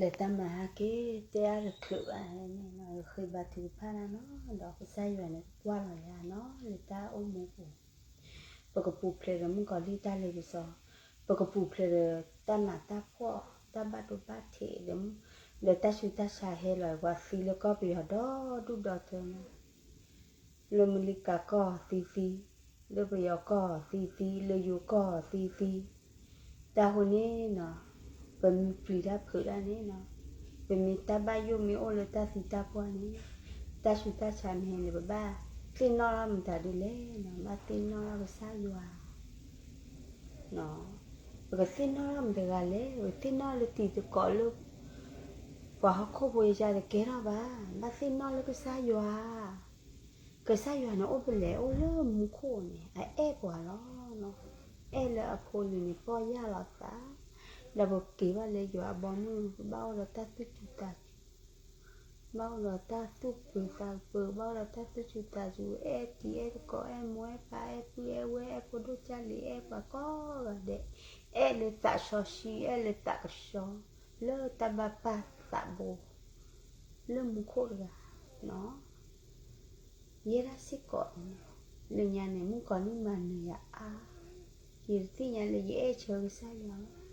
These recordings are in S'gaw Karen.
လဲၤတၢ်မၤဟဲက့ၤ တဲအါတချုးဘၣ်န့ၣ်နီၤ, ယဃ့ဘါထုကဖၣ်တၢ်နီၤ, ဒီးကစၢ်ယွၤန့ၣ်ကွၢ်လီၤယၤနီၤ လၢတၢ်အိၣ်မူပူၤ, ပကပူၤဖျဲးဒီးမုၣ်ကီၤလံၢ်တၢ်လ့ပစီ, ပကပူၤဖျဲးဒီးတၢ်နးတၢ်ဖှီၣ် တၢ်ဘၣ်ဒိဘၣ်ထံးဒီး ဒီးတၢ်ဆူးတၢ်ဆါဟဲလီၤ ပှၤသံလၢကီၢ်ပယီၤဒီဒူၣ်ဒီထၢနီၤ, လၢမလံၤကၤကီၢ်သံသံ, လၢပယီၤကီၢ်သံသံ, လၢယိၤကီၢ်သံသံ, တၢ်ဃိန့ၣ်နီၤ, ပမ့ၢ်ပျံၤတၢ်ဖုးတၢ်န့ၣ်နီၤ, ပမ့ၢ်တၢ်ဘၣ်ယိၣ်မ့ၢ်အိၣ်လၢတၢ်သံတၢ်ပှၢ်န့ၣ်, တၢ်ဆူးတၢ်ဆါမ့ၢ်ဟဲန့ၣ် ပဘၣ်သ့ၣ်နီၣ်ထီၣ်မတၤဒ်လဲၣ်နီၤ, ဘၣ်သ့ၣ်နီၣ်ထီၣ်ကစၢ်ယွၤ ပကသ့ၣ်နီၣ်ထီၣ်မတၤတဂၤလဲၣ်, ပကသ့ၣ်နီၣ်လၢတံၤသကိးလၢ ပှၤဟီၣ်ခိၣ်ဖိယါတကဲထီၣ်ဘၣ်, ဘၣ်သ့ၣ်နီၣ်လၢကစၢ်ယွၤ, ကစၢ်ယွၤန့ၣ်အိၣ်ဖဲလဲၣ်, အိၣ်လၢမူခိၣ်န့ၣ် အအဲၣ်ပှၤလီၤ. အဲၣ်လၢအဖိလံၤန့ၣ် ပီၢ်ယၢ်လီၤသး, ဒီးပက့ၤဘၣ်လၢယွၤအဘီအမုၢ် ပဘၣ်အိၣ်ဒီးတၢ်သူၣ်စူၤသးစူၤ ဘၣ်အိၣ်ဒီးတၢ်သူၣ်ပၢၤသးပၢၤ, ဘၣ်အိၣ်ဒီးတၢ်သူၣ်စူၤသးစူၤ, အဲၣ်တံၤအဲၣ်သကိး အဲၣ်မိၢ်အဲၣ်ပၢ် အဲၣ်ပုၢ်အဲၣ်ဝဲၢ် အဲၣ်ဖိဒိၣ်ကၢ်လံၤ အဲၣ်ပှၤကိးဂၤဒဲး, အဲၣ်လၢသးစီဆှံ အဲၣ်လၢသးကဆှီ, လၢတၢ်ဘၣ်ပာ်သးဘိ လၢမူခိၣ်တဂၤနီၤ. ယဲဒၣ်စ့ၢ်ကီးန့ၣ်, လၢညါန့ၣ် မုၣ်ကီၤလံၢ်မၤနၢၤယၤအါ, ယတသ့ၣ်ညါလၢယအဲၣ်ဆၢကစၢ်ယွၤလီၤ.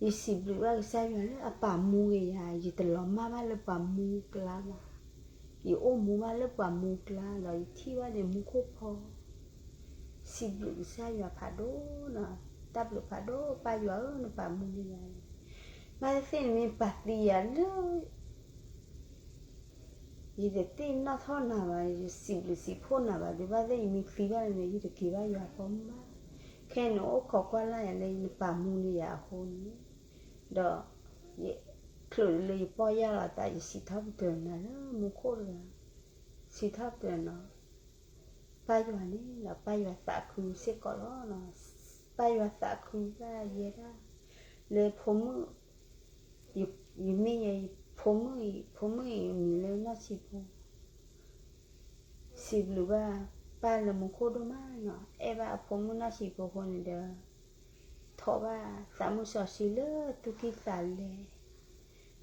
ယစံးဘျုးဘၣ်ကစၢ်ယွၤလၢအပာ်မူက့ၤယၤ, ယတလီၤမၢ်ဘၣ်လၢပှၤမူကျါဘၣ်, ယအိၣ်မူဘၣ်လၢပှၤမူကျါ ဒီးယထံၣ်ဘၣ်န့ၣ်မူခိၣ်ဖီ စံးဘျုးကစၢ်ယွၤဖးဒိၣ်နီၤ, တၢ်ဘျုးဖးဒိၣ် ပၢ်ယွၤဧၢ နပာ်မူန့ၢ်ယၤ, ဘၣ်သ့ၣ်သ့ၣ်န့ၣ်မ့ၢ်ပာ်သံယၤလၢ ယတသ့ၣ်နီၣ်ထီၣ်နၤဘၣ်, ယစံးဘျုးစံးဖှိၣ်နၤဘၣ်, ဒ်ဘၣ်သ့ၣ်ယမ့ၢ်သံဘၣ်န့ၣ် ယတက့ၤဘၣ်ယွၤအဘီအမုၢ်ဘၣ်. ခဲအံၤနအိၣ်ခိးကွၢ်လၢ်ယၤလၢနပာ်မူန့ၢ်ယၤအဃိန့ၣ်, ဒီးယချုးလၢယပီၢ်ယၢ်လီၤသး ယစံးထီၣ်ပတြၢၤနၤလၢမူခိၣ်တဂၤ, စံးထီၣ်ပတြၢၤနီၤ, ပၢ်ယွၤန့ၣ်ဒီး ပၢ်ယွၤသးခုစ့ၢ်ကီးလီၤ. ပၢ်ယွၤသးခုဘၣ်ယဲဒၣ် လၢဖိမုၣ်, ယမ့ၢ်ယဖိမုၣ်အံၤ, ဖိမုၣ်အံၤမံၤလၢနီၢ်ဆံးဖိ, စံးဘျုးဘၣ်ပၢ်လၢမူခိၣ်ဒိၣ်မးနီၤ, အဲၣ်ဘၣ်အဖိမုၣ်နီၢ်ဆံးဖိအဃိန့ၣ်ဒီး ထိးဘၣ်သးမုၣ်စီဆှံလၢသူၣ်ကံၢ်သးလဲ,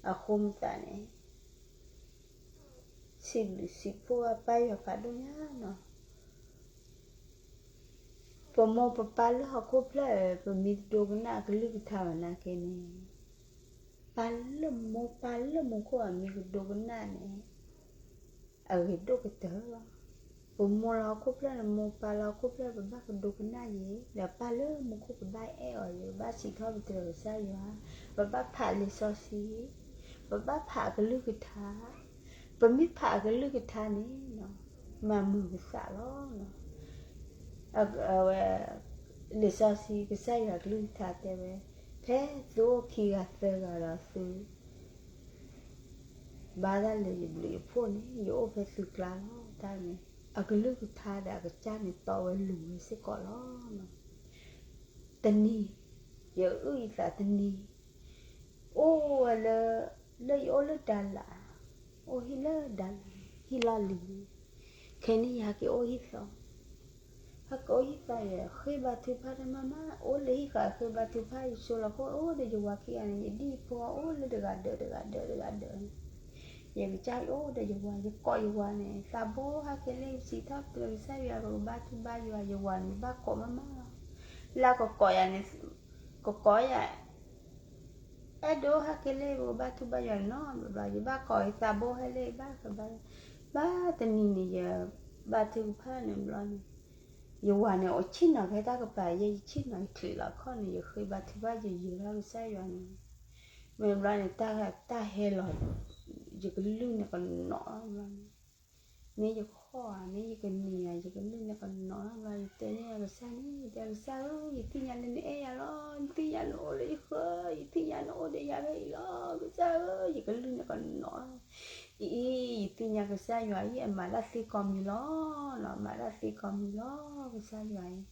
အဃိမတၤန့ၣ် စံးဘျုးစံးဖှိၣ်ဘၣ်ပၢ်ယွၤဖးဒိၣ်ညါနီၤ. ပမိၢ်ပပၢ်လၢဟီၣ်ခိၣ်ဖျၢၣ်ဧၢ, ပမ့ၢ်တဒိကနၣ်အကလုၢ်ကထါဘၣ်နာ်က့န့ၣ်, ပၢ်လၢမိၢ်ပၢ်လၢမူခိၣ်အမ့ၢ်ကဒိကနၣ်န့ၣ် အဂ့ၤဒိၣ်ကတၢၢ်လီၤ. ပမိၢ်လၢဟီၣ်ခိၣ်ဖျၢၣ်န့ၣ် မိၢ်ပၢ်လၢဟီၣ်ခိၣ်ဖျၢၣ် ပဘၣ်ကဒိကနၣ်ယဲ, ဒီးပၢ်လၢမူခိၣ်ပဘၣ်အဲၣ်အီၤယဲ, ပဘၣ်စံးထီၣ်ပတြၢၤကစၢ်ယွၤ, ပဘၣ်ဖးလံာ်စီဆှံ, ပဘၣ်ဖးအကလုၢ်ကထါ, ပမ့ၢ်ဖးအကလုၢ်ကထါန့ၣ် မၤမုာ်ပသးလီၤ. အဝဲ လံာ်စီဆှံကစၢ်ယွၤကလုၢ်ကထါတဲဝဲ, ဖဲသုအိၣ်ခံဂၤသၢဂၤဒီးသု ဘါတၢ်လၢယဘျုးယဖှိၣ်န့ၣ် ယအိၣ်ဖဲသုကျါလီၤ. တၢ်န့ၣ် အကလုၢ်ကထါဒီးအကစၢ်န့ၣ်တီဝဲလိၤဝဲစ့ၢ်ကီးလီၤ. တနံၤ, ယအုၣ်ယသးတနံၤ, အိၣ်ဝဲလၢ, လၢယအိၣ်လၢဒၤလး, အိၣ်ဟံၣ်လၢဒၤလး, ဟံၣ်လီၢ်လံၤ, ခဲန့ၣ်ယဟဲက့ၤအိၣ်ဟံၣ်သီ ဟဲက့ၤအိၣ်ဟံၣ်သီယဲ, ဃ့ဘါထုကဖၣ်တၢ်မးမး, အိၣ်လၢဟံၣ်ဃီဃ့ဘါထုကဖၣ်, ယဆိလီၤခိၣ်အိၣ်ဒီးယဝၤခံဂၤန့ၣ်, ယဒံၣ်ယဖိအိၣ်လၢတဂၤဒၢးတဂၤဒၢးတဂၤဒၢးန့ၣ်, ယကစၢ်အိၣ်ဒီးယဝၤ, ယကိးယဝၤန့ၣ်, သးဘိဟဲက့ၤလၢ ယစံးထီၣ်ပတြၢၤကစၢ်ယွၤ ပကဘါထုကဖၣ်ယွၤ, ယဝၤန့ၣ် ယဘၣ်ကိးမးမးလီၤ. လၢကကိးယၤန့ၣ်, ကကိးယၤ အဲၣ်ဒိးဟဲက့ၤလၢ ပကဘါထုကဖၣ်ယွၤနီတဘျီဘျီ, ယဘၣ်ကိးယသးဘိဟဲလၢ ဘၣ်ကဘါ, ဘၣ်တနံၤန့ၣ် ယဘါထုကဖၣ်န့ၣ်ဘျီန့ၣ်, ယဝၤန့ၣ် အိၣ်ဆ့ၣ်နီၤဖဲတၢ်ကပၤယဲ, ယဆ့ၣ်နီၤ ယချံးလီၤခီၣ်န့ၣ်, ယဃ့ဘါထုကဖၣ် ယယံၤထီၣ်ကစၢ်ယွၤန့ၣ်, မ့ၢ်ဘျီန့ၣ် တၢ်ဟဲလီၤ, ယကလုၢ်န့ၣ်ကနီၤလီၤဘျီန့ၣ်, မ့ၢ်ယခီၣ်ဧါ, မ့ၢ်ယကနံၤဧါ, ယကလုၢ်န့ၣ်ကနီၤလီၤဘျီ, ယတဲန့ၢ်ယကစၢ်န့ၣ်, ယတဲကစၢ်ဧၢ, ယသ့ၣ်ညါလၢနအဲၣ်ယၤလီၤ, ယသ့ၣ်ညါနအိၣ်လၢယဃၢၤ, ယသ့ၣ်ညါနအိၣ်ဒီးယၤဖဲအံၤလီၤ, ကစၢ်ဧၢ, ယကလုၢ်န့ၣ်ကနီၤလီၤ. အံၤ, ယသ့ၣ်ညါကစၢ်ယွၤအံၤ အမၤတၢ်သ့ကိးမံၤလီၤ, မၤတၢ်သ့ကိးမံၤလီၤ, ကစၢ်ယွၤအံၤ, မ့ၢ်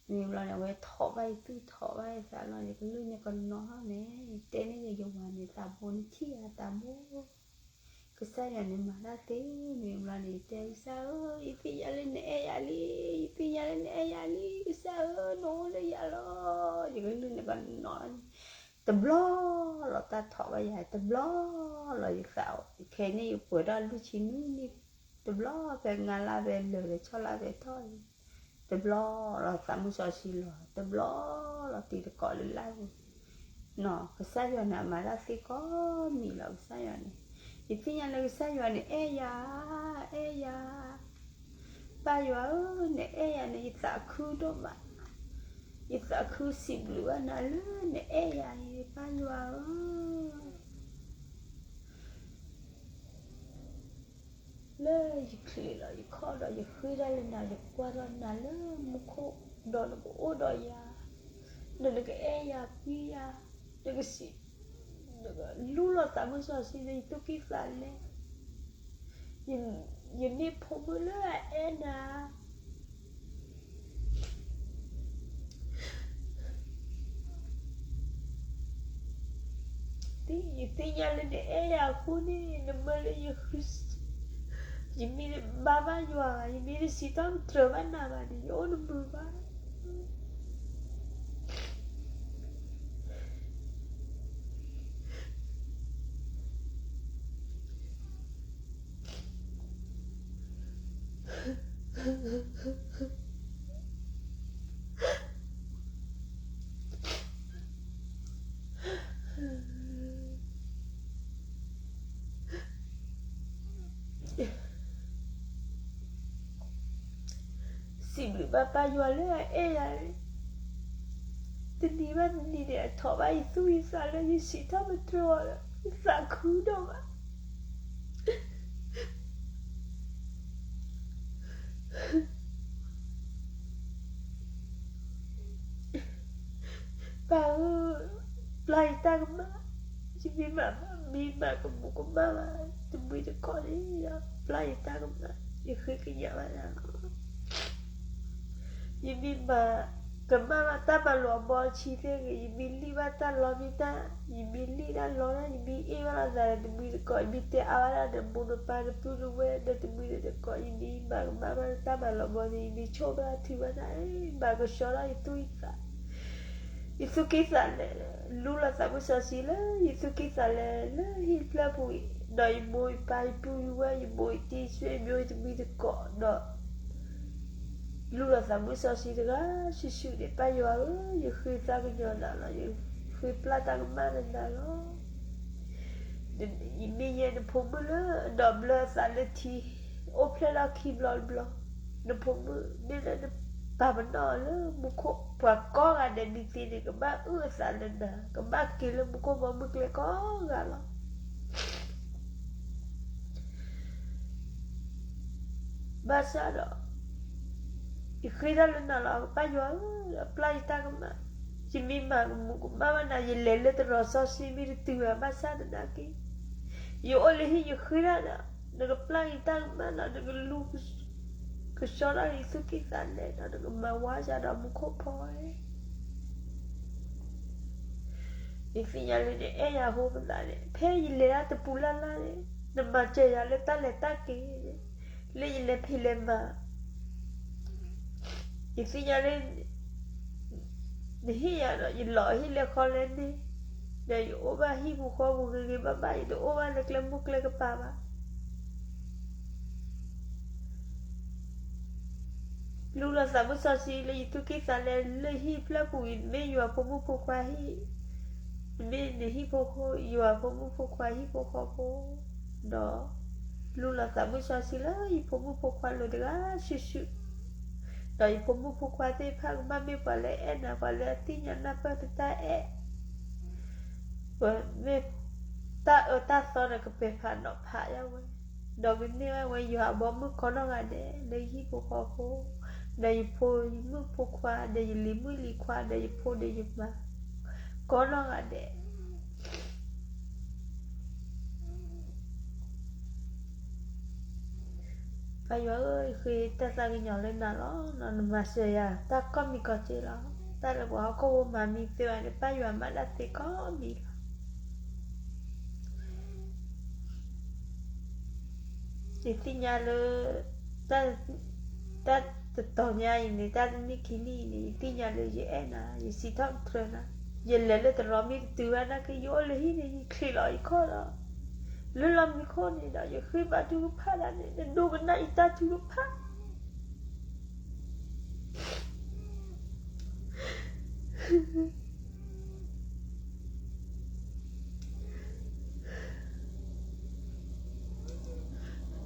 ဘျီန့ၣ် အဝဲထိးဘၣ်ယသူၣ်ထိးဘၣ်ယသးလီၤ, ယကလုၢ်န့ၣ်ကနီၤလီၤန့ၣ်, ယတဲန့ၢ်ယဝၤန့ၣ် သးဘိန့ၣ်ထံၣ်ဧါသးဘိ ကစၢ်ယွၤန့ၣ်မၤတၢ်သ့, မ့ၢ်ဘျီန့ၣ် ယတဲကစၢ်ဧၢ, ယသ့ၣ်ညါလၢနအဲၣ်ယၤလံ, ယသ့ၣ်ညါလၢနအဲၣ်ယၤလံ, ကစၢ်ဧၢ, နအိၣ်လၢယၤလီၤ, ယကလုၢ်န့ၣ်ကနီၤလီၤန့ၣ်, တဘျီလီၤတၢ်ထီၣ်ဘၣ်ယၤ, တဘျီလီၤယသး, ခဲအံၤန့ၣ် ယပှဲၤထီၣ်လွံၢ်ဆံနွံနံၣ်, တဘျီဖဲငါးလါဖဲလၢာ်ဒီး ဆီလါဖဲထီၣ်, တဘျီလီၤသးမုၢ်စီဆှံလီၤ, တဘျီလီၤတံၤသကိးလၢလါပူၤ, နီၢ် ကစၢ်ယွၤန့ၣ် အမၤတၢ်သ့ကိးမံၤလီၤ, ကစၢ်ယွၤန့ၣ်, ယသ့ၣ်ညါလၢကစၢ်ယွၤန့ၣ် အဲၣ်ယၤ, အဲၣ်ယၤ, ပၢ်ယွၤဧၢ, နအဲၣ်ယၤန့ၣ် ယသးခုဒိၣ်မး, ယသးခုစံးဘျုးဘၣ်နၤလၢနအဲၣ်ယၤအံၤ ပၢ်ယွၤဧၢ, လၢယချုးလီၤယခီၣ်ဒီး ယဃ့တၢ်လၢနၤ, ယကွၢ်ထီၣ်နၤလၢမူခိၣ်, ဒီးနကအိၣ်ဒီးယၤ, ဒီးနကအဲၣ်ယၤကွံယၤ, နကစံး, နကလူလီၤသးမုၢ်စီဆှံလၢယသူၣ်ကံၢ်သးလဲ, ယမ့ၢ်ဖိမုၣ်လၢအအဲၣ်နၤ ယသ့ၣ်ညါလၢနအဲၣ်ယၤအဃိန့ၣ် နမၢလၢယဃု, ယမ့ၢ်တဘါဘၣ်ယွၤ, ယမ့ၢ်တစံးထီၣ်ပတြၢၤဘၣ်နၤဘၣ်န့ၣ် ယအိၣ်တမုာ်ဘၣ်. စံးဘျုးဘၣ်ပၢ်ယွၤလၢအအဲၣ်ယၤ, တနံၤဘၣ်တနံၤန့ၣ် အထီၣ်ဘၣ်ယသူၣ်ယသးလၢယစံးထီၣ်ပတြၢၤအီၤဒီး ယသးခုဒိၣ်မး. ပၢ်ဧၢ, ပျၢ်ယတၢ်ကမၣ်, ယမ့ၢ်မၤ, မ့ၢ်မၤကမူးကမၣ်ဘၣ်တမှံၤတကိးန့ၣ်ဒီး ပျၢ်ယတၢ်ကမၣ်, ယဃ့ကညးဘၣ်နၤလီၤ. ယမ့ၢ်မၤကမၣ်ဘၣ်တၢ်မၤလိာ်အဘီအဆံသ့ၣ်ဂ့ၤ, ယမ့ၢ်လံၣ်ဘၣ်တၢ်လီမ့ၢ်တၢ်, ယမ့ၢ်လံၣ်တၢ်လီတၢ်, ယမ့ၢ်အ့ၣ်ဘၣ်လိာ်သးဒီးတမှံၤတကိး, ယမ့ၢ်တဲအါဘၣ်တၢ်ဒီးမိၢ်ဒီးပၢ်ဒီးပုၢ်ဒီးဝဲၢ်ဒီးတမှံၤဒီးတကိး, ယမ့ၢ်မၤကမၣ်ဘၣ်တၢ်မၤလိာ်ဘီန့ၣ် ယမ့ၢ်ဆိၣ်ဘၣ်ထုဘၣ်တၢ်, မၤကဆှီထီၣ်ယသူၣ်ယသး, ယသူၣ်ကံၢ်သးလဲ, လူလီၤသးမုၢ်စီဆှံလၢယသူၣ်ကံၢ်သးလဲလၢဟံၣ်ဖျၢၣ်ပူၤအံၤ, ဒီးယမိၢ်ယပၢ်ယပုၢ်ယဝဲၢ်, ယမိၢ်ယတံၤဆွေမျိုးတမှံၤတကိးဒီး လူလီၤသးမုၢ်စီဆှံတဂၤစုာ်စုာ်န့ၣ်, ပၢ်ယွၤဧၢ, ယဃ့တၢ်ကညီၤနၤလီၤ, ယဃ့ပျၢ်တၢ်ကမၣ်လၢနၤလီၤ. ယမ့ၢ်ယဲနဖိမုၣ်လၢအဒိးဘျၢအသးလၢထံ, အိၣ်ဖျဲၣ်ထီၣ်ခံဘျီတဘျီ, နဖိမုၣ်မ့ၢ်လၢနပာ်ပနီၣ်အီၤလၢမူခိၣ်, ပှၤကိးဂၤဒဲးမံသ့န့ၣ် ကဘၣ်အုၣ်အသးလၢနၤ, ကဘၣ်က့ၤလၢမူခိၣ်ဘီမုၢ်ကျဲကိးဂၤလီၤ. ဘၣ်ဆၣ်ဒီး ယဃ့တၢ်လၢနၤလီၤ, ပၢ်ယွၤဧၢ, ပျၢ်ယတၢ်ကမၣ်, ယမ့ၢ်မၤကမူးကမၣ်ဘၣ်နၤ, ယလဲၤလၢတရီးစီဆှံမ့ၢ်တတုၤဘၣ်, ဘၣ်ဆၣ်သနာ်က့ ယအိၣ်လၢဟံၣ်ယဃ့တၢ်ဒီး နကပျၢ်ယတၢ်ကမၣ်ဒီး နကလူ ကဆှီထီၣ်ယသူၣ်ကံၢ်သးလဲဒီး နကမၤဝါယၤဒီးမူခိၣ်ဖီ ယသ့ၣ်ညါလၢနအဲၣ်ယၤအဃိသတးန့ၣ်, ဖဲယလဲၤတၢ်တပူၤလၢ်လၢ်န့ၣ်, နမၤစၢၤယၤလၢတၢ်လဲၤတၢ်က့ၤန့ၣ်, လၢယလဲၤဖံးလဲၤမၤ, ယသ့ၣ်ညါလၢ နဟ့ၣ်ယၤဒီး ယလီၤဟံၣ်လၢဃီလၢန့ၣ်, ဒီးယအိၣ်ဘၣ်ဟံၣ်ပူၤဃီပူၤဂ့ၤဂ့ၤဘၣ်ဘၣ်, ယတအိၣ်ဘၣ်လၢကျဲမုၢ်ကျဲကပၤဘၣ်. လူလီၤသးမုၢ်စီဆှံလၢယသူၣ်ကံၢ်သးလဲလၢဟံၣ်ဖျၢၣ်ပူၤအံၤ, မ့ၢ်ယွၤဖိမုၣ်ဖိခွါဟံၣ်, မ့ၢ်နဟံၣ်ဖိဃီ, ယွၤဖိမုၣ်ဖိခွါဟံၣ်ဖိဃီဖိ, ဒီး လူလီၤသးမုၢ်စီဆှံလၢယဖိမုၣ်ဖိခွါလိၤတဂၤစုာ်စုာ်, ဒီးယဖိမုၣ်ဖိခွါသ့ၣ်တဖၣ်ကဘၣ်မ့ၢ်ပှၤလၢအအဲၣ်နၤ, ပှၤလၢအသ့ၣ်ညါနၢ်ပၢၢ်နတၢ်အဲၣ်, ပမ့ၢ်တၢ်အၢတၢ်သီဒီးကပဲာ်ဖးနီၤဖးယဝဲ, ဒီးကန့ၢ်ဘၣ်ဝဲယွၤအဘီမုၢ်ကိးနီၢ်ဂၤဒဲးလၢယဟံၣ်ဖိဃီဖိ, ဒီးယဖိယမုၣ်ဖိခွါ, ဒီးယလံၤမုၣ်လံၤခွါ, ဒီးယဖိဒီးယမါ ကိးနီၢ်ဂၤဒဲး. ပၢ်ယွၤဧၢ, ယဃ့တၢ်သးကညီၤလၢနၤလီၤ. နမၤစၢၤယၤတၢ်ကိးမံၤကိးကဲလီၤ. တၢ်လၢပှၤဟီၣ်ခိၣ်ဖိမၤမံသ့ဘၣ်န့ၣ်, ပၢ်ယွၤမၤတၢ်သ့ကိးမံၤလီၤ. ယသ့ၣ်ညါလၢ တၢ်တတီၤညါအံၤန့ၣ်, တၢ်တနံၣ်ခံနံၣ်အံၤန့ၣ်, ယသ့ၣ်ညါလၢယအဲၣ်နၤ, ယစံးထီၣ်ပတြၢၤနၤ. ယလဲၤလၢတရီမ့ၢ်တတုၤဘၣ်နာ်က့ ယအိၣ်လၢဟံၣ်န့ၣ် ယချံးလီၤယခီၣ်ဒီး လၢလီၢ်မံခိၣ်န့ၣ်ဒီး ယဃ့ဘါထုကဖၣ်ဒၣ်န့ၣ် နဒိကနၣ်ယတၢ်ထုကဖၣ်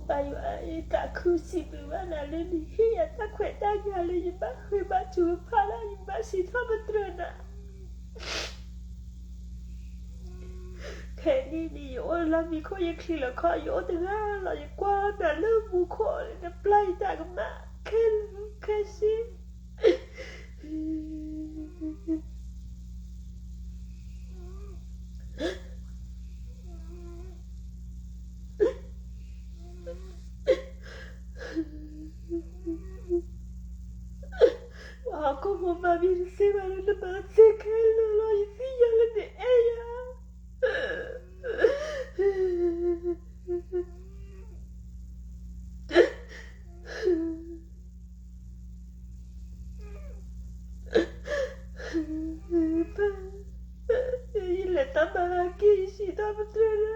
ပၢ်ယွၤ ယသးခုစံးဘျုးဘၣ်နၤလၢနဟ့ၣ်ယၤတၢ်ခွဲးတၢ်ယာ်လၢယဘၣ်ဃ့ဘါထုကဖၣ်ဒီး ယဘၣ်စံးထီၣ်ပတြၢၤနၤ ခဲကနံၣ်အံၤ ယအိၣ်လၢလီၢ်မံခိၣ် ယချံးလီၤခီၣ် ယအိၣ်တဂၤလီၤ ယကွၢ်နၤလၢမူခိၣ်န့ၣ် နပျၢ်ယတၢ်ကမၣ်ခဲလၢာ်ခဲဆ့ ပှၤဟီၣ်ခိၣ်ဖိမၤမံတသ့ဘၣ်လၢ နမၤသ့ခဲလၢာ်လီၤ ယသ့ၣ်ညါလၢနအဲၣ်ယၤ ယလဲၤတၢ်မၤလၢက့ၤ ယစံးထီၣ်ပတြၢၤန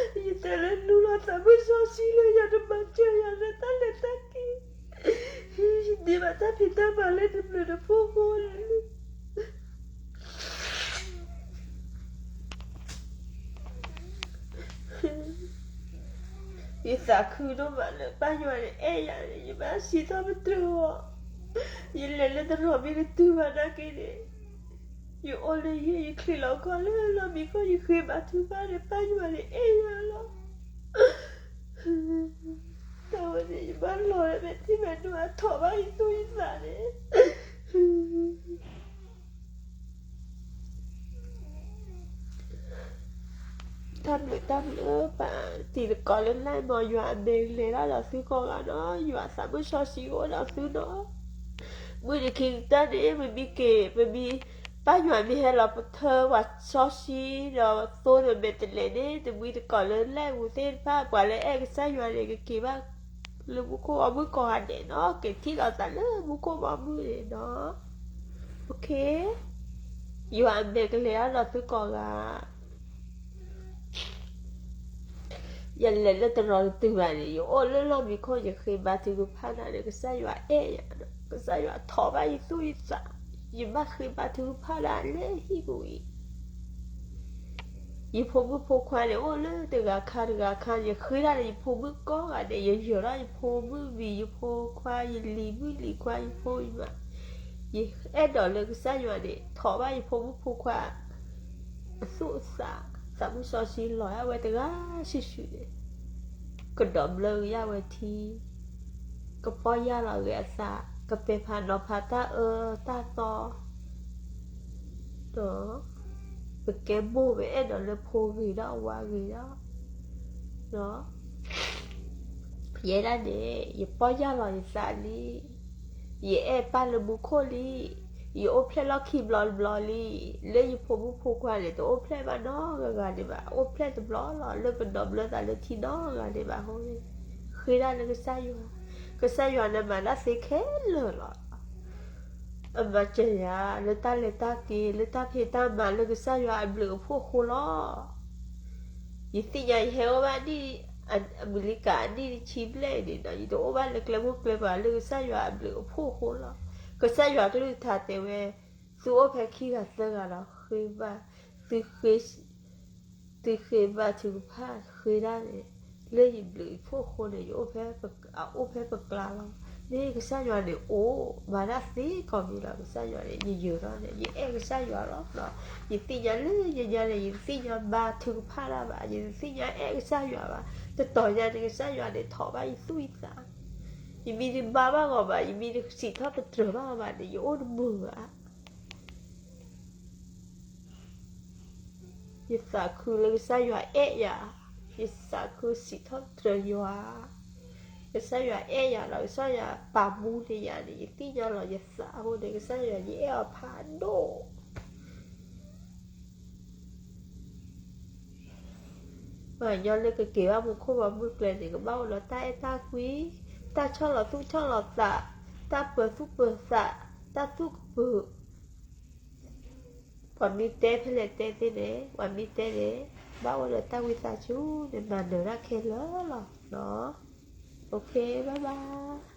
ၤ, ယတဲလၢလူလီၤသးမုၢ်စီဆှံလၢယၤ တမၤစၢၤယၤလၢတၢ်လဲၤတၢ်က့ၤ, ယန့ၢ်ဘၣ်တၢ်ဖံးတၢ်မၤလၢတဘျုးတဖှိၣ်ဃိလၢ ယသးခုဒိၣ်မးလၢပၢ်ယွၤန့ၣ်အဲၣ်ယၤန့ၣ် ယဘၣ်စံးထီၣ်ပတြၢၤအီၤ, ယလဲၤလၢတရီမ့ၢ်တတုၤဘၣ်နာ်က့န့ၣ်, ယအိၣ်လၢဟံၣ် ယချံးလီၤခီၣ်လၢလီၢ်မံခိၣ် ယဃ့ဘါထုကဖၣ်န့ၣ် ပၢ်ယွၤန့ၣ်အဲၣ်ယၤလီၤ. တၢ်ဝဲန့ၣ် ယဘၣ်လီၤလၢမဲာ်ထံမဲာ်နိအထိးဘၣ်ယသူၣ်ယသးန့ၣ် တၢ်ဘျုးတၢ်ဘျုးပၢ်, တံၤသကိးလၢ live မ့ၢ် ယွၤအမဲာ်ကလဲၤတၢ်ဒီးသုကိးဂၤနီၤ, ယွၤသးမုၢ်စီဆှံအိၣ်ဒီးသုနီၤ, မုၢ်နံၤခံကတၢၢ်န့ၣ် ပမ့ၢ်က့ၤ ပမ့ၢ် ပၢ်ယွၤမ့ၢ်ဟဲလီၤပထၢပှၤစီဆှံ ဒီးသိဒီးမဲာ်တဲးလဲးန့ၣ် တမှံၤသကိးလၢ live ပူၤသ့ၣ်တဖၣ် ပှၤလၢအဲၣ်ကစၢ်ယွၤန့ၣ် ကက့ၤဘၣ် လၢမူခိၣ်ဘီမုၢ်ကိးဂၤဒဲးနီၤ, က့ၤထံၣ်လိာ်သးလၢမူခိၣ်ဘီမုၢ်န့ၣ်နီၤ, ယွၤအမဲာ်ကလဲၤတၢ်ဒီးသုကိးဂၤ ယလဲၤလၢတရီတတုၤဘၣ်န့ၣ် ယအိၣ်လၢလီၢ်မံခိၣ် ယဃ့ဘါထုကဖၣ်တၢ်န့ၣ် ကစၢ်ယွၤအဲၣ်ယၤ, ကစၢ်ယွၤထိးဘၣ်ယသူၣ်ယသး, ယဘၣ်ဃ့ဘါထုကဖၣ်တၢ်လၢဟံၣ်ပူၤအံၤ, ယဖိမုၣ်ဖိခွါန့ၣ် အိၣ်လၢတဂၤခါတဂၤခါ, ယဃ့တၢ်ဒီးယဖိမုၣ်ကိးဂၤဒဲး, ယယၢၤထီၣ်ယဖိမုၣ်မံၤ ယဖိခွါ, ယလံၤမုၣ်လံၤခွါ, ယဖိယမါ, ယအဲၣ်ဒိးလၢကစၢ်ယွၤန့ၣ် ထိးဘၣ်ယဖိမုၣ်ဖိခွါ အသူၣ်အသး, သးမုၢ်စီဆှံလီၤယၤဝဲတဂၤစုာ်စုာ်န့ၣ်, ကဒီးဘျၢကယၤဝဲထံ, ကပီၢ်ယၢ်လီၤဂ့ၤအသး, ကပဲာ်ဖးနီၤဖးတၢ်အၢတၢ်သီ, ဒီး ပကဲမိၢ် ပအဲၣ်ဒိးလၢဖိဂ့ၤဒီးဝၤဂ့ၤဒီး, ယဲဒၣ်န့ၣ် ယပီၢ်ယၢ်လီၤယသးလံ, ယအဲၣ်ပၢ်လၢမူခိၣ်လံ, ယအိၣ်ဖျဲၣ်လီၢ်ခံဘျီတဘျီလံ, လၢယဖိမုၣ်ဖိခွါန့ၣ် တအိၣ်ဖျဲၣ်ဘၣ်နီတဂၤဂၤန့ၣ်ဘၣ်, အိၣ်ဖျဲၣ်တဘျီလီၤ, လၢပဒီးဘျၢသးလၢထံနီတဂၤန့ၣ်ဘၣ်အဃိန့ၣ်, ဃ့တၢ်လၢကစၢ်ယွၤ, ကစၢ်ယွၤန့ၣ်မၤတၢ်သ့ခဲလၢာ်လီၤ. အမၤစၢၤယၤ လၢတၢ်လဲၤတၢ်က့ၤ လၢတၢ်ဖံးတၢ်မၤ လၢကစၢ်ယွၤအဘျုးအဖှိၣ်အဃိလီၤ. ယသ့ၣ်ညါယဟဲအိၣ်ဘၣ်ဒ် အမုၢ်လံကၤအနံၣ်တဆံဘျဲၣ်န့ၣ်ဒီး ယတအိၣ်ဘၣ်လၢကျဲမုၢ်ကျဲဘၣ် လၢကစၢ်ယွၤအဘျုးအဖှိၣ်အဃိလီၤ. ကစၢ်ယွၤကလုၢ်ကထါတဲဝဲ, သုအိၣ်ဖဲခံဂၤသၢဂၤဒီး ဃ့ဘါ, သုဃ့ သုဃ့ဘါထုကဖၣ်ဃ့တၢ်န့ၣ် လၢယဘျုးယဖှိၣ်အဃိန့ၣ် ယအိၣ်ဖဲပ အအိၣ်ဖဲပကျါလီၤ. မ့ၢ်ကစၢ်ယွၤန့ၣ်အိၣ် မၤတၢ်သ့ကိးမံၤလီၤ. ကစၢ်ယွၤန့ၣ် ယယၢၤထီၣ်န့ၣ် ယအဲၣ်ကစၢ်ယွၤလီၤ. ယသ့ၣ်ညါလၢညါန့ၣ် ယတသ့ၣ်ညါဘါထုကဖၣ်တၢ်ဘၣ်, ယတသ့ၣ်ညါအဲၣ်ကစၢ်ယွၤဘၣ်. တတီၤညါန့ၣ် ကစၢ်ယွၤန့ၣ်ထိးဘၣ်ယသူၣ်ယသး, ယမ့ၢ်တဘါဘၣ်ဂီၤဘၣ်, ယမ့ၢ်တစံးထီၣ်ပတြၢၤဘၣ်ဂီၤဘၣ်န့ၣ် ယအိၣ်တမုာ်ဘၣ်. ယသးခုလၢကစၢ်ယွၤအဲၣ်ယၤ, ယသးခုစံးထီၣ်ပတြၢၤယွၤ, ကစၢ်ယွၤအဲၣ်ယၤဒီး ကစၢ်ယွၤပာ်မူန့ၢ်ယၤန့ၣ် ယသ့ၣ်ညါလီၤယသးအဃိန့ၣ် ကစၢ်ယွၤယအဲၣ်အီၤဖးဒိၣ် ပှၤကညီလၢကက့ၤဘၣ်မူခိၣ်ဘီမုၢ်ကျဲန့ၣ် ကဘၣ်အိၣ်လၢတၢ်အဲၣ်တၢ်ကွံ, တၢ်ဆီၣ်လီၤသူၣ်ဆီၣ်လီၤသး, တၢ်ပၢၤသူၣ်ပၢၤသး, တၢ်သူၣ်ကပၢၤ, ပှၤမ့ၢ်တဲဖဲလဲၣ်တဲသ့န့ၣ် ပှၤမ့ၢ်တဲန့ၣ် ဘၣ်အိၣ်ဒီးတၢ်ဝံသးစူၤန့ၣ် မၤနၢၤတၢ်ခဲလၢာ်လီၤ. OK, bye bye.